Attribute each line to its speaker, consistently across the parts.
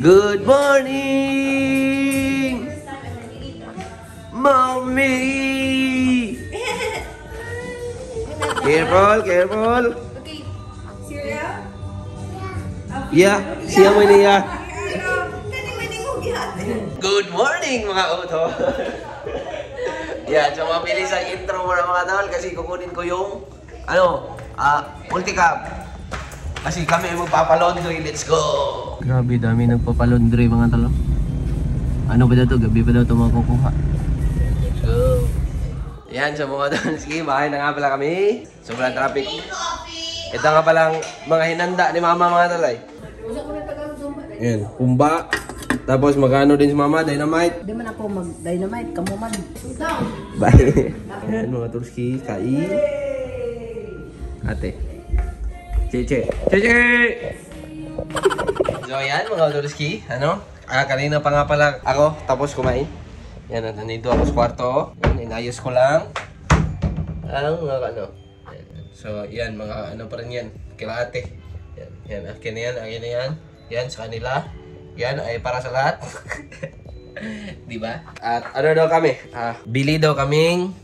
Speaker 1: Good morning, mommy. Careful, careful.
Speaker 2: Okay, cereal?
Speaker 1: Yeah, siya mo niya.
Speaker 2: Good
Speaker 1: Good morning mga auto. Yan, so mabilis ang intro mo na mga tol kasi kukunin ko yung multicam. Kasi kami magpapalaundry, let's go! Grabe, dami nagpapalaundry mga tol. Ano ba daw to? Gabi pa daw ito makukuha. So, yan, so mga tol, sige, bahay na nga pala kami. Sobrang traffic. Ito nga palang mga hinanda ni mama mga tol ay. Yan, kumba. Tapos magano din si mama, dynamite.
Speaker 2: Di man ako mag-dynamite, kamo man.
Speaker 1: Bye. Ayan mga Turski, kain. Ate. Cheche. Cheche! So ayan mga Turski, kanina pa nga pala ako tapos kumain. Yan, nandito ako sa kwarto. Yan, inayos ko lang. Ang mga So yan, mga pa rin yan. Kila ate. Yan, akin na yan. Yan, sa kanila. Yan ay para sa lahat. Diba? At ano daw kami? Bili daw kaming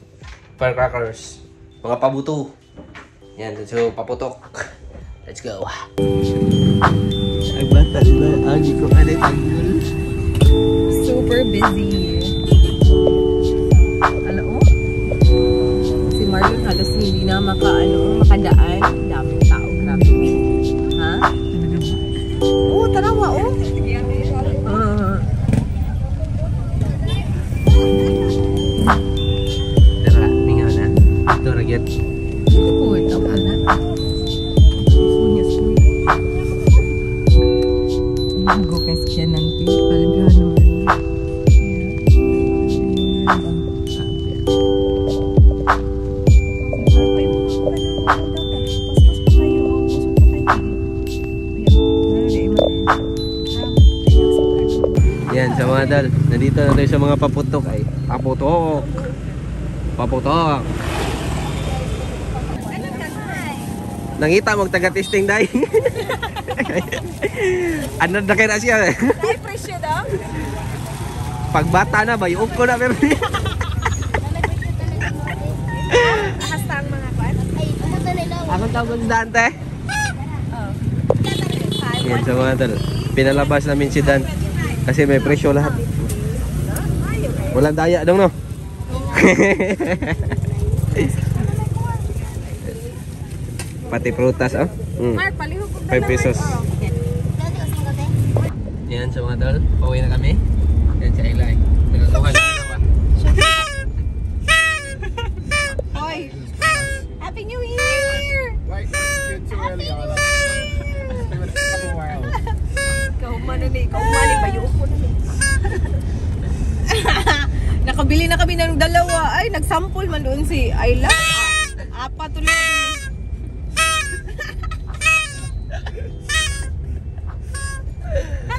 Speaker 1: firecrackers. Mga pabuto. Yan, so paputok. Let's go. Ay bata sila. Agi ko ka na tanggol.
Speaker 2: Super busy. Ano? Si Marlon halos hindi na makadaan. Daming tao. Grabe. Ha? Oo, tarawa oh.
Speaker 1: Tara, tingnan na. Ito, ragyat.
Speaker 2: Good, tama na. Go kasi siya ng palibhano.
Speaker 1: Yan, sa mga dal. Nandito na tayo sa mga paputok ay. Paputok. Paputok. Nangita mong taga-testing dahil. Ano na kaya na siya?
Speaker 2: Ay, presyo daw?
Speaker 1: Pagbata na ba? Yung ko na pero.
Speaker 2: Hasta ang mga kwan?
Speaker 1: Akong tawag Dante. Yan, sa mga dal. Pinalabas namin si Dan. Kasi may presyo lahat. Walang daya dong no? Pati prutas oh. 5 pesos. Yan sa mga tol. Pauwi na kami. Yan si Ailay. Nagagawa na dalawa.
Speaker 2: Hoy! Happy New Year!
Speaker 3: Wait, you're too early on. Give it a couple more hours.
Speaker 2: Kaumani ba yung upo na Nakabili na kami ng dalawa. Ay, nagsample man doon si Ayla. Apat tuloy na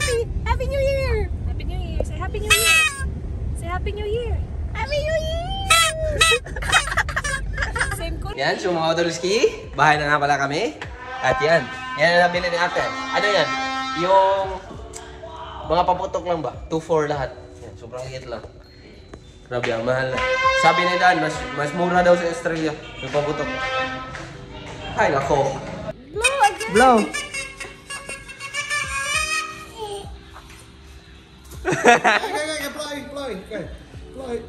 Speaker 2: din. Happy New Year! Happy New Year! Say Happy New Year! Say Happy New Year! Happy New Year! Same ko.
Speaker 1: Yan, so mga Odolski, bahay na nga pala kami. At yan, yan ang nabili ni ate. Ano yan? Yung mga paputok lang ba? 2-4 lahat. Yan, sobrang liit lang. Grabe, ang mahal na. Sabi ni Dan, mas mura daw sa Australia. Yung paputok. Ay, nako.
Speaker 2: Blow again!
Speaker 1: Blow!
Speaker 3: Play.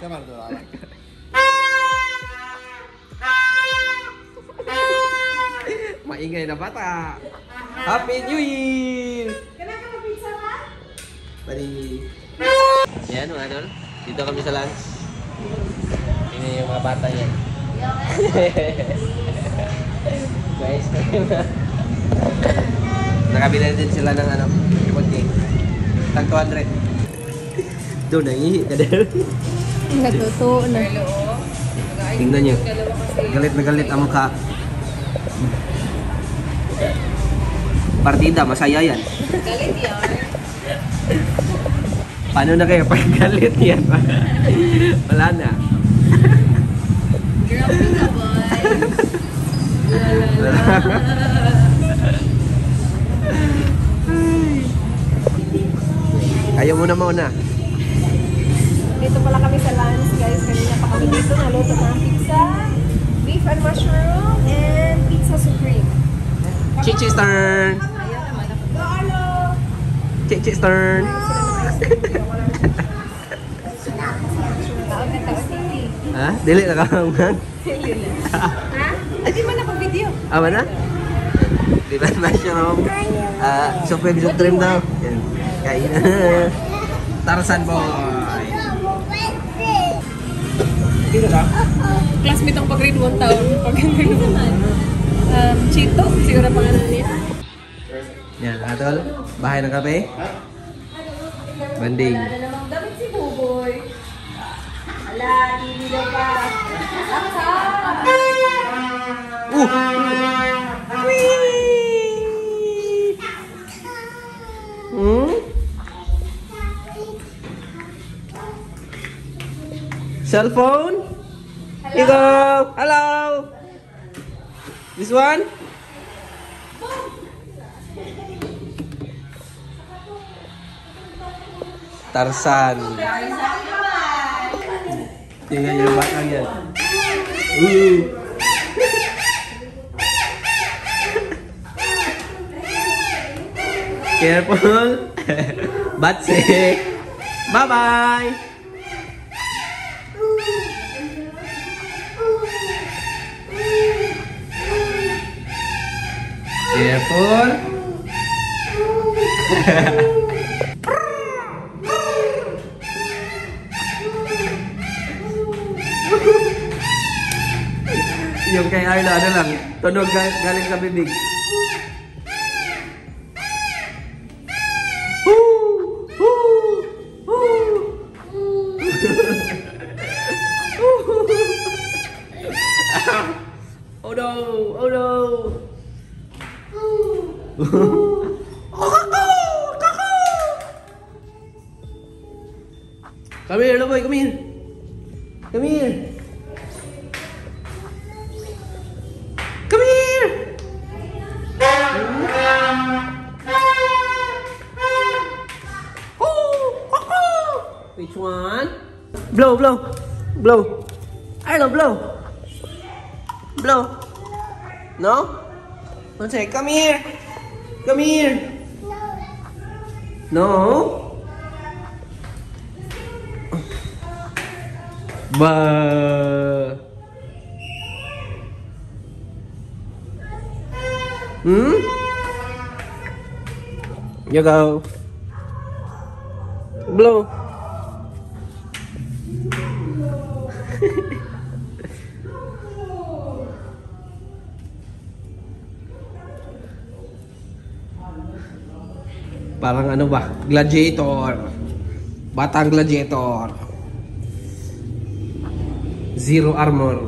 Speaker 3: Come on, do that.
Speaker 1: Maingay na bata. Happy New Year!
Speaker 2: Kailan ka mag-pizza ka?
Speaker 1: Bali. Yan mga tol. Dito kami sa lunch. Ini yung mga bata yan. Guys, nakabila din sila ng konti. Tag 200. Doon, nangihi ka din.
Speaker 2: Natuto na.
Speaker 1: Tingnan nyo. Galit na galit ang mukha. Partida, masaya yan.
Speaker 2: Galit yan.
Speaker 1: Paano na kayo pag galit yan? Wala na.
Speaker 2: Grabe na boy.
Speaker 1: Video muna muna.
Speaker 2: Dito pala kami sa lunch, guys. Kanina pa kami dito. Naluto ng pizza, beef and mushroom, and pizza supreme.
Speaker 1: Chichi's turn.
Speaker 2: Ayan naman ako. Hello!
Speaker 1: Chichi's turn. Ha? Dili na ka man.
Speaker 2: Ha? Hindi man ako video.
Speaker 1: Ama na? Di ba mushroom? Supreme daw. Yan. Kain na. Tarzan boy. Dito ka?
Speaker 2: Classmate ang pag-grade 1 taon. Pag-grade 1. Chito, siguro pangalan niya.
Speaker 1: Yan, atol. Bahay ng kape. Banding.
Speaker 2: Wala na namang damit si Buboy. Ala, hindi daw pa. Aka!
Speaker 1: Cellphone? Hello. You go. Hello. This one? Tarzan. Tingnan yung batang yan. Careful. Batse. Bye-bye. Careful. Yung kay Arlo, ano lang, tunog galing sa bibig. Oh no! Oh no! Come here, little boy, come here. Come here. Come here. Which one? Blow, blow, blow. Arlo, blow. Blow. No? Don't say, come here. Come here. No? Ba. You go. Blow. Parang ano ba? Gladiator. Batang gladiator. Zero armor.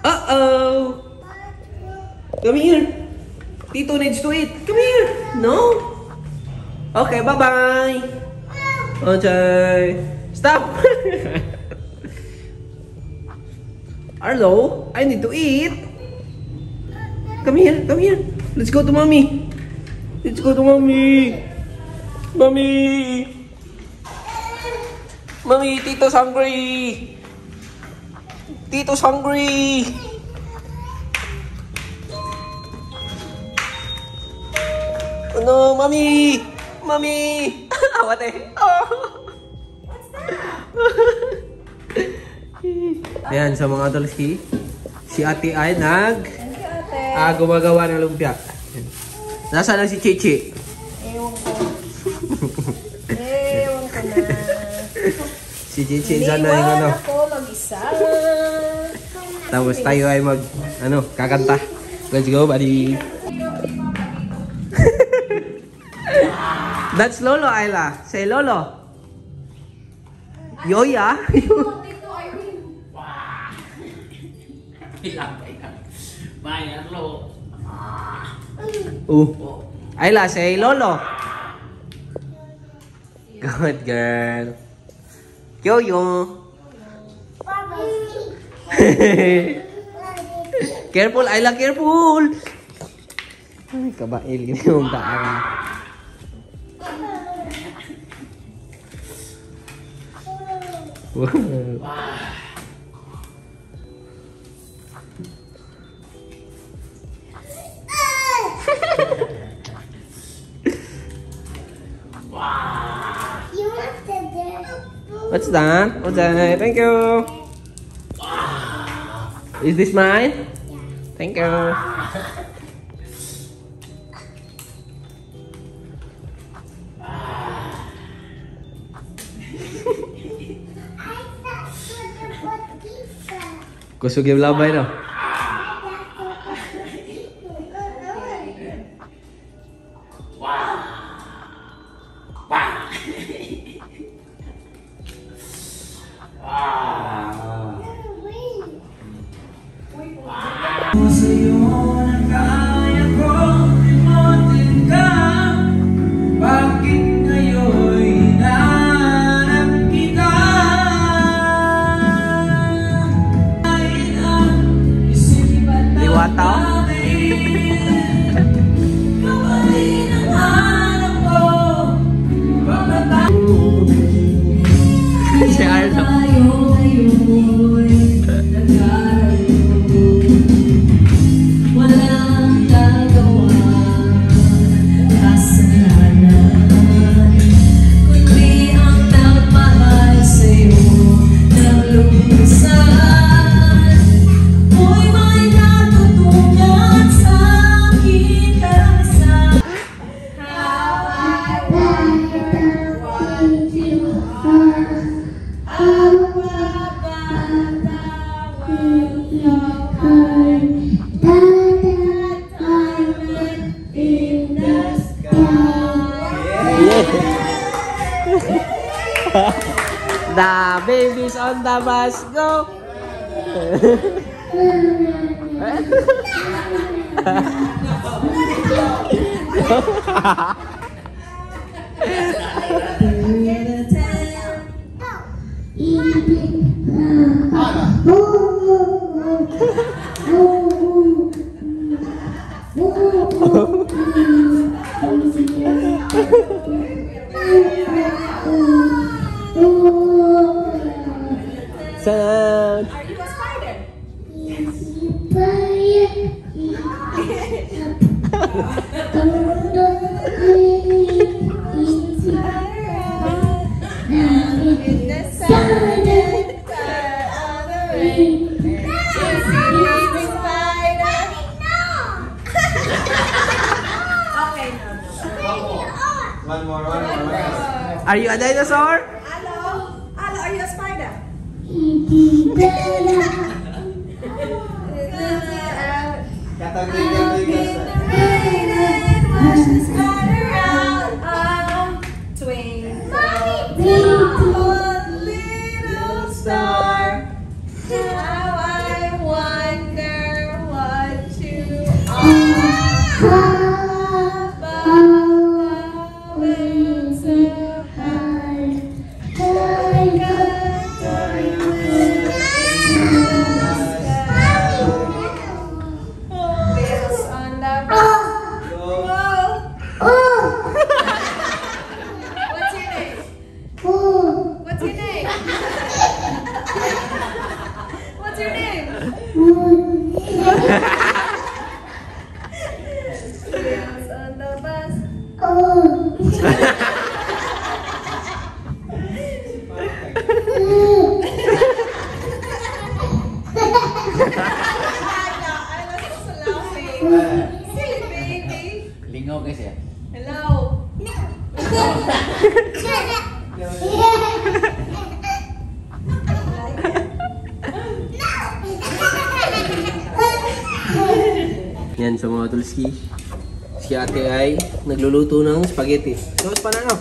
Speaker 1: Uh-oh. Come here. Tito needs to eat. Come here. No? Okay, bye-bye. Okay. Stop. Arlo, I need to eat. Come here, come here. Let's go to mommy. Let's go to mommy. Mommy. Mommy, Tito's hungry. Tito's hungry. Oh no, mommy. Mommy. Awat eh. Oh. Ayan, sa mga tolski, si ate ay gumagawa ng lumpia. Nasaan na si Chichi?
Speaker 2: Ewan ko. Ewan ko na.
Speaker 1: Si Chichi sana yung ano.
Speaker 2: Ako mag-isa.
Speaker 1: Tapos tayo ay kakanta. Let's go, buddy. That's Lolo, Ayla. Say Lolo. Yoya. Ayla, say Lolo. Good girl. Yo-yo. Careful, Ayla, careful! Ay, kabail. Gini mong daan. Wow. What's that? What's that? Thank you. Is this mine? Thank you. Kusog yung labay no?
Speaker 4: Sa'yo na kaya ko limutin ka. Bakit ngayon hinahanap kita? Kahit ang isipan na
Speaker 1: Liwataw?
Speaker 4: kapalit ang hanap ko. Pagkatapos
Speaker 1: Si Arlo.
Speaker 4: walang gagawa kasalanan, kundi ang nagmahal sa'yo ng lubusan. Ako'y may natutunan sa aking karanasan. How I wonder what you are. Ang mababawal ng heart. In the
Speaker 1: The babies on the bus go. Sound.
Speaker 2: Are you a spider? In the sun and on the rain. Just a spider. Okay, no.
Speaker 3: One more.
Speaker 1: Are you a dinosaur?
Speaker 2: Hello? Hello, are you a spider? Watch the spider out. Twinkle, little star. How I wonder what you are. What's your name? What's your name? Wheels on the bus. I was just laughing. Silly baby.
Speaker 3: Lingaw kasi.
Speaker 2: Hello.
Speaker 1: Yan sa mga tulski. Si ate ay nagluluto ng spaghetti. Sauce pa na no?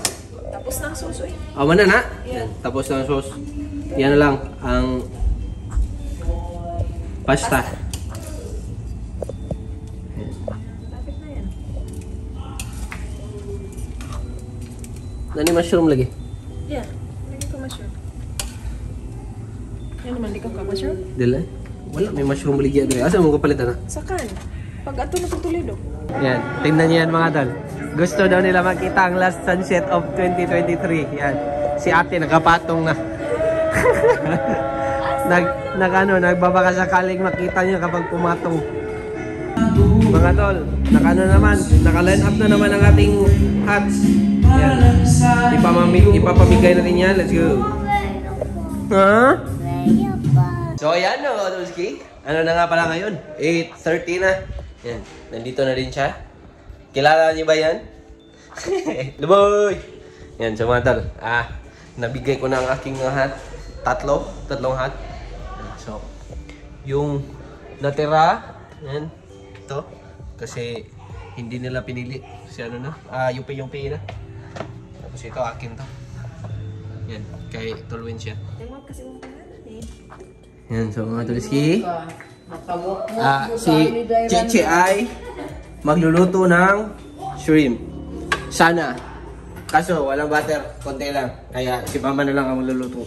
Speaker 2: Tapos na ang susoy.
Speaker 1: Awan na na. Yan. Tapos na ang sauce. Yan na lang ang pasta.
Speaker 2: Lapit na yan.
Speaker 1: Nani mushroom lagi?
Speaker 2: Yeah. Lagi ko mushroom. Yan naman, di ka mushroom?
Speaker 1: Dila. Wala, may mushroom baligya dito. Asa mo kapalitan na?
Speaker 2: Sakan. Pag ato na pagtulido.
Speaker 1: Yan, tingnan niyo yan mga tol. Gusto daw nila makita ang last sunset of 2023. Yan. Si ate nakapatong na. Nagbabaka sakaling makita niyo kapag pumatong. Mga tol, naka-line up na naman ang ating hats. Yan. Ipapamigay na rin yan. Let's go. Ha? So ayan mga Tolski. Ano na nga pala ngayon? 8:30 na. Yan. Nandito na rin siya. Kilala niyo ba yan? Luboy! Yan, so mga tol. Nabigay ko na ang aking hat. Tatlong hat. So, yung natira, yan, ito. Kasi hindi nila pinili. Kasi ano na, yung na. Tapos ito, akin to. Yan, kay Tolwin siya. Yan, so mga Tolski. Si Cheche ay magluluto ng shrimp. Sana. Kaso, walang butter. Konti lang. Kaya si Mama na lang ang magluluto.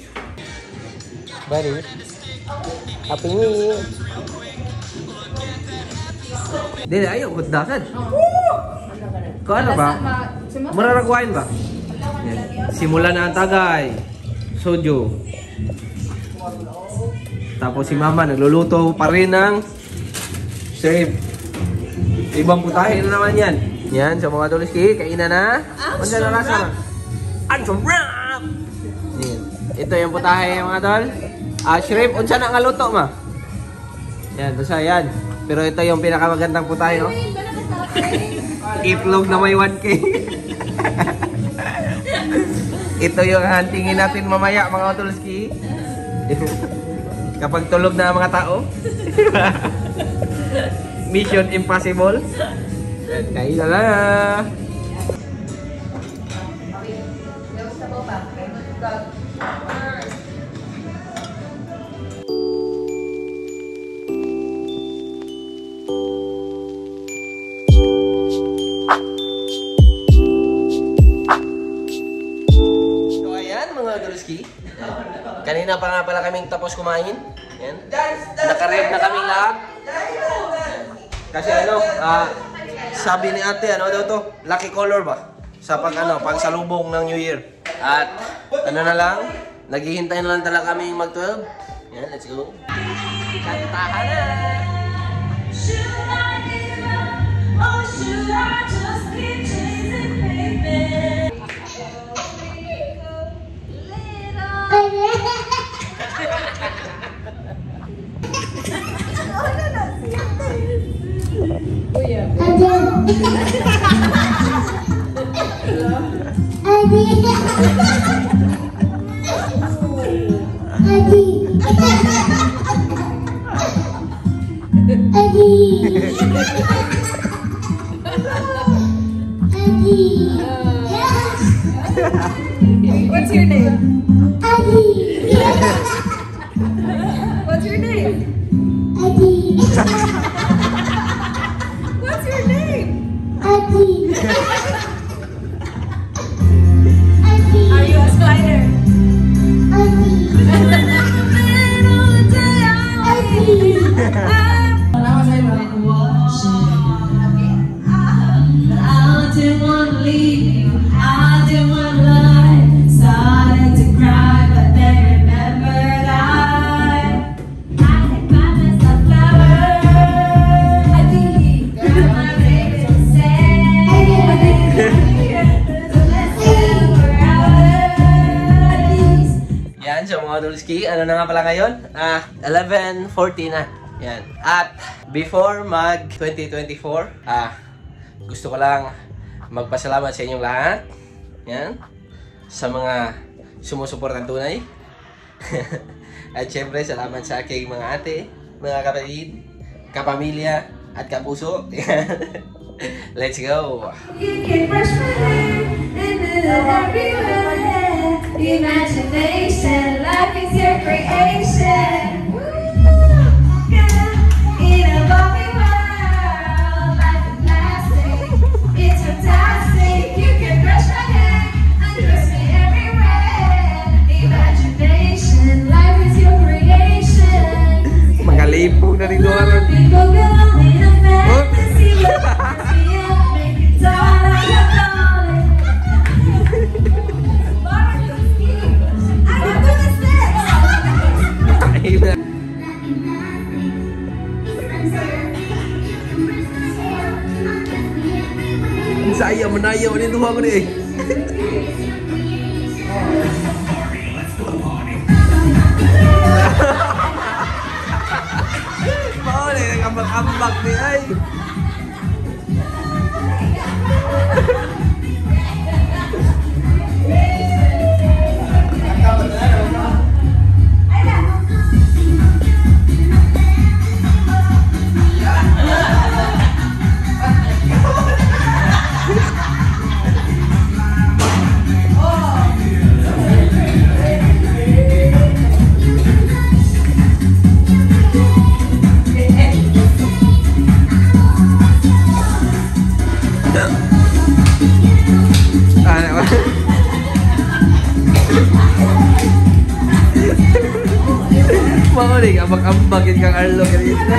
Speaker 1: Buddy. Happy New Year. Dili, ayaw. Hutdakan. Kung ano ba? Mararakuhain ba? Yan. Simula na ang tagay. Soju. Tapos si Mama nagluluto pa rin ng shrimp. Ibang putahe na naman yan. Yan, sa mga Tolski, kainan na. Ano na rasa na? Ang sarap! Yan. Ito yung putahe mga tol. Shrimp, unsa na nga luto ma? Yan, basta yan. Pero ito yung pinakamagandang putahe, no? Itlog na may 1K. Ito yung hantingin natin mamaya mga Tolski. Kapag tulog na ang mga tao. Mission impossible. Kain na lang. So ayan mga Tolski. Kanina pa nga pala kaming tapos kumain. Yan. Naka-rev na kaming lahat. Kasi ano, sabi ni ate, ano daw to? Lucky color ba? Sa pang salubong ng New Year. At ano na lang, naghihintay na lang talaga kami mag-12. Yan, let's go. Kantahan na!
Speaker 4: Should I give up or should I just keep chasing baby?
Speaker 2: What's your name? What's your name? What's your name? Are you a spider?
Speaker 4: I didn't want to leave you, I didn't want to lie. Started to cry, but then remembered I had found myself flowers. I think girl, my baby said, so let's live forever.
Speaker 1: Yan, so mga Tolski, ano na nga pala ngayon? 11:40 na. Yan. At before mag 2024, gusto ko lang magpasalamat sa inyong lahat. Yan. Sa mga sumusuportang tunay. At syempre, salamat sa aking mga ate, mga kapatid, kapamilya, at kapuso. Let's go!
Speaker 4: You can brush my hair and move it everywhere. Imagination, life is your creation. Woo! Girl, in a bumpy world, life is lasting. It's fantastic. You can brush my hair and dress me everywhere. Imagination, life is your creation.
Speaker 1: Magaling. menayo ni duha ko ni. Mau ni ambak-ambak ni ay. Mau nih ambak-ambakin Kang Arlo kali ini.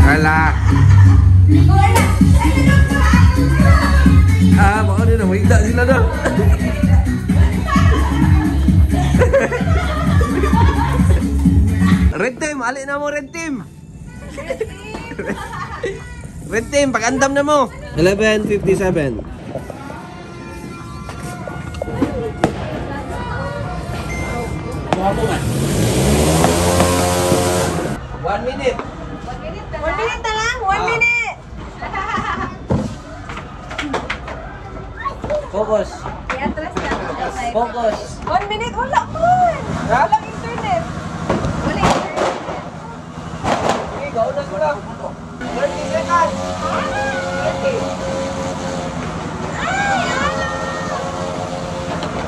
Speaker 1: Alah. Mau ni nak wigda sila dah. Red team, alik na mo red team. Red team, pag-andam na mo. 11:57. One minute.
Speaker 2: 1 minute na lang, 1 minute.
Speaker 1: Focus.
Speaker 2: I-atras ka.
Speaker 1: Focus.
Speaker 2: 1 minute, wala po. Walang internet. Wala internet.
Speaker 1: Sige, gaunan ko lang. 30 seconds.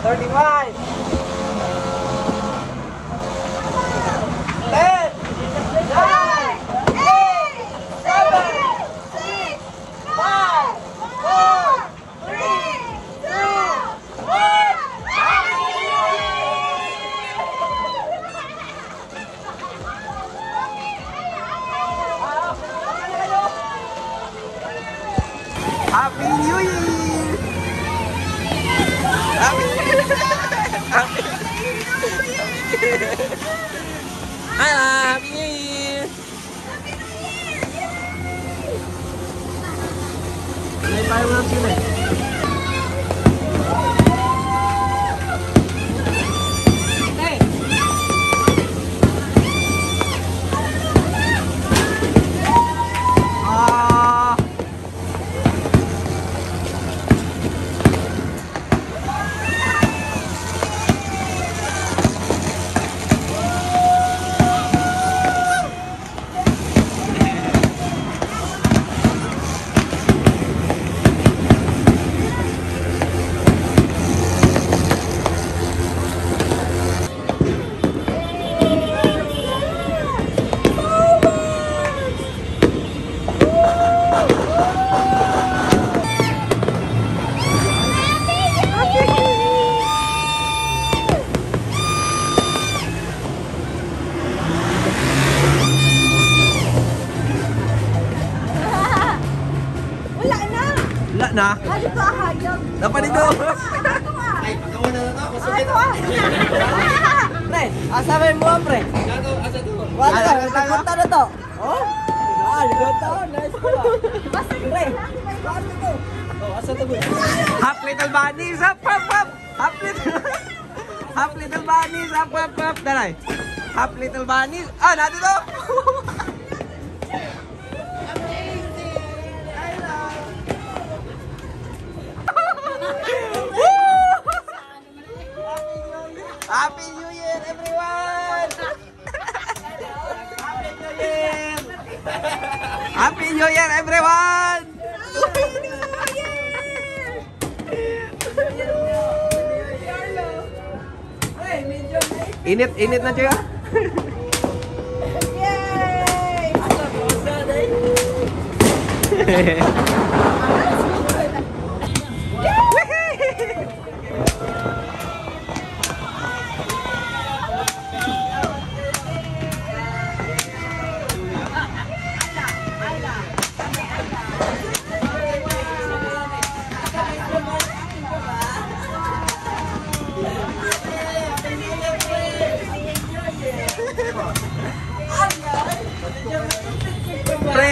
Speaker 1: 35. 10. 9. 8. 7. 6. 5. 4. 3. 2. 1. Happy New Year! Happy New Year! Happy New Year! May tayo mo lang sila. Na?
Speaker 2: Dito ahayag.
Speaker 1: Dapat dito.
Speaker 3: Ay, pagawa na ako. Masugit.
Speaker 5: Pre, asa may mo pre?
Speaker 3: Asa to?
Speaker 5: Wala, nagpunta na to. Oh? Ligota. Nice ko.
Speaker 2: Basta
Speaker 5: Pre,
Speaker 2: ano to?
Speaker 3: Oh, asa to?
Speaker 1: Half little bunnies, hop, hop, hop. Half little bunnies, hop, hop, hop. Dalay. Half little bunnies. Ah, nato to. Happy New Year, everyone! Happy New Year! Happy New Year, everyone! Init na siya.
Speaker 2: Yay!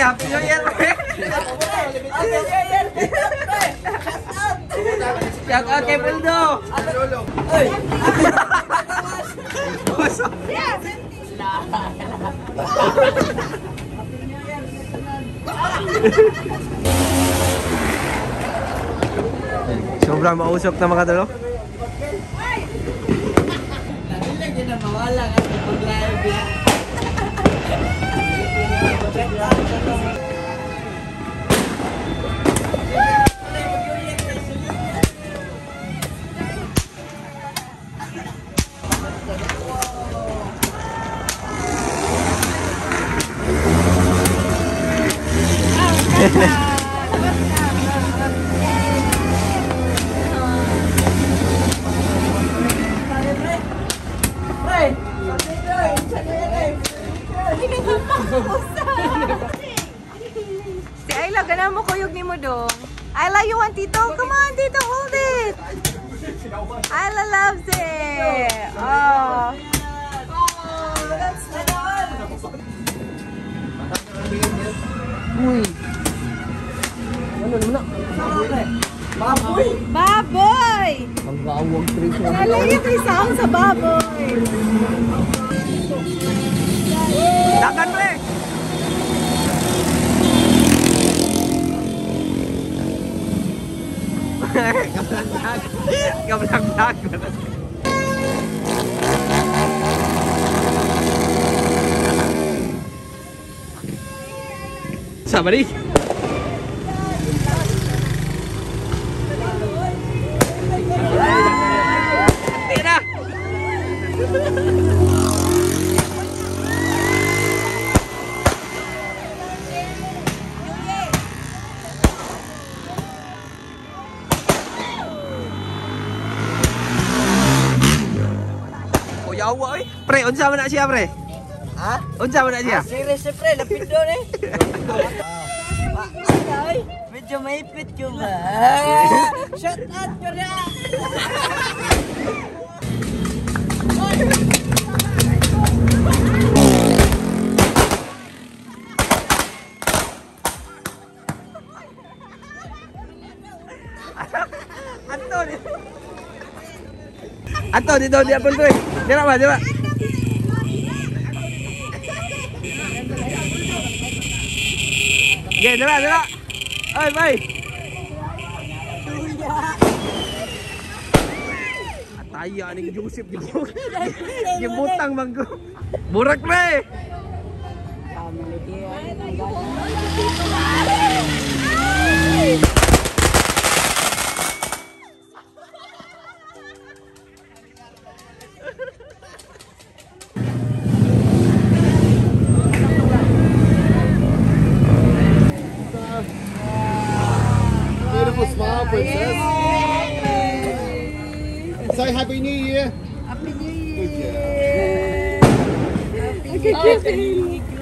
Speaker 1: Happy New Year, pre! Shout out kay Buldo! Sobrang mausok na mga talo.
Speaker 5: Lagi na mawala nga sa pag-live ya.
Speaker 2: Si Ayla, ganun mo kuyog ni mo dong. Ayla, you want Tito? Come on, Tito, hold it. Ayla loves it. Oh.
Speaker 1: Uy! Ano naman na?
Speaker 2: Baboy!
Speaker 1: Ang gawag trip na.
Speaker 2: Nalagyan ko yung sound sa baboy.
Speaker 1: Dagan, pre! Kablang dagan. Sama nih. Tidak. Oh ya Allah, pre, unsa man na siya, pre?
Speaker 5: Ha?
Speaker 1: Unsa man na siya?
Speaker 5: Serious pre, lapit doon eh. Ay, medyo maipit ko ba? Shut up ko na!
Speaker 1: Anton, dito dia pun pre. Dia apa? Coba. Oke, coba. Oi, bye. Ataya ning Joseph gitu. Nyebutang bangku. Burak pre.
Speaker 3: Beautiful smile, princess. Say Happy New Year.
Speaker 2: Happy New
Speaker 3: Good
Speaker 2: Year!
Speaker 3: job.
Speaker 2: Happy New Year!